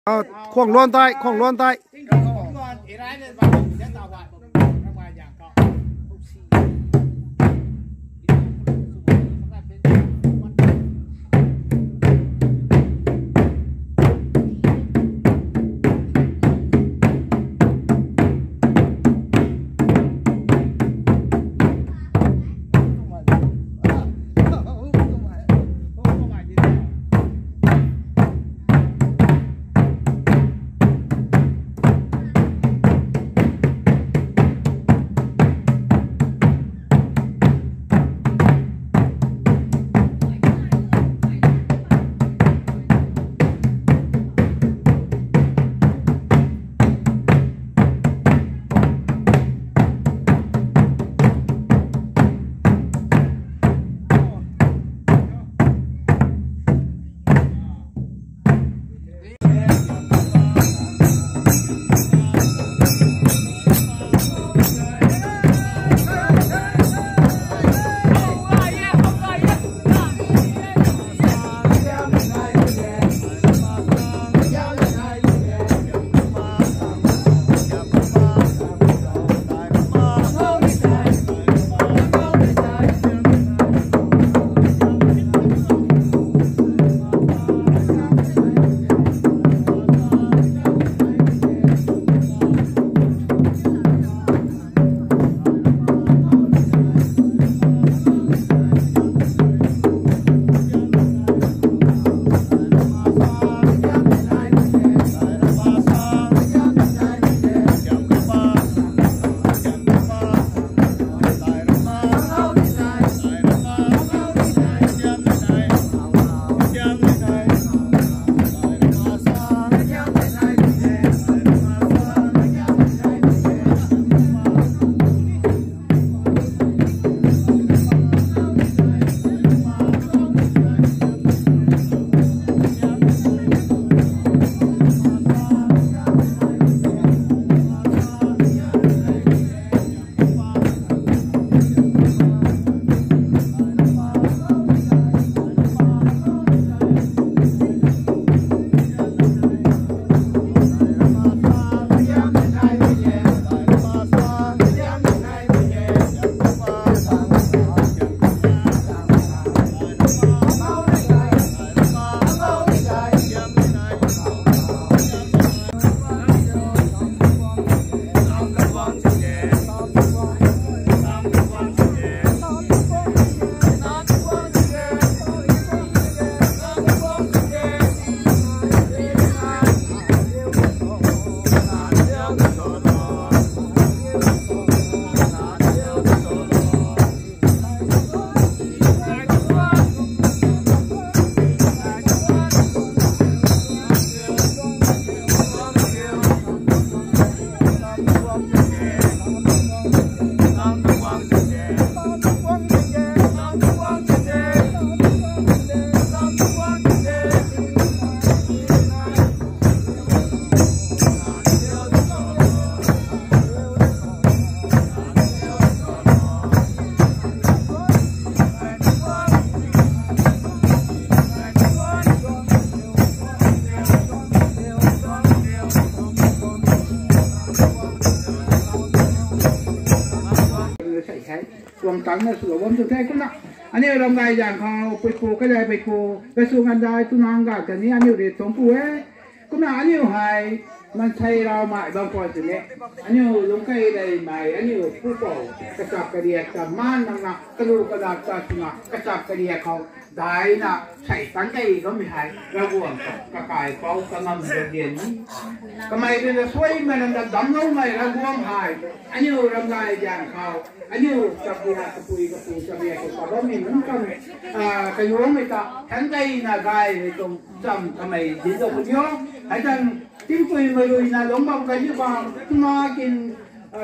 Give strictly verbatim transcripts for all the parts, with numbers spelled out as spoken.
Khuang luan tei, khuang luan tei. Tuang tangna swlou bam tu the kumna. Aniu ram gay zang khou puipu kadai puipu kasu ngandai tunang ga kani aniu ri tuang pu e. Kumna aniu hei mansei rau mai bam khwan sini. Aniu lungc kei dei mai aniu pupou kachap kariak ta man nang na kalu kana ta sina kachap kariak khou daina sei tang kei gammei hei Ravguangc khou kakai pou kangam zadian ni. Kamei rui na suai mai nang na damlou mai Ravguangc hei aniu ram gay zang khou aniu chapria kapui kapu chapria khou kabammei nunc kam kayuangmei ta thank kei na gay rui tuang cham kamei dinc dou puni o. Hei tang tingpuimei rui na lungc bam kaniu bam tuna kin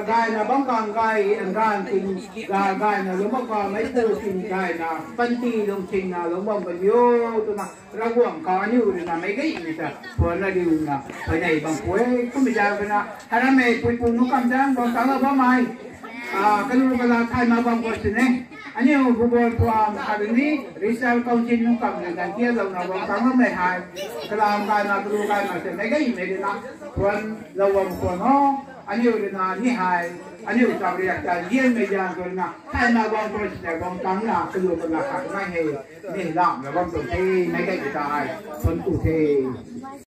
gayna bam kang gay, nganv tin, gayna lungc bam kang meipu tin gayna panty lung tingna lungc bam kaniu twna Ravguangc khou aniu rui na meic gaymei ta phuanna riuna phuanei bam pui kummei zaeng rui na hei rammei puipu nunc kam zaeng bam tangclou bammei kalu kala thay ma bam khwan sini. Aniu Bubon Puam khatni Regional Council nunc kamv rui ganv tialouna bam tangloumei hei, kalam kaina, kalu kaina se meic gaymei rui na, puan lou bam puan o, aniu rui na ni hei, aniu chariak ta lianmei zaeng rui na, thaina bam puan se bam tangna, kalu kana khat nai hei, ni lamna bam tuang the, meic gaymei ta hei, puan tu the.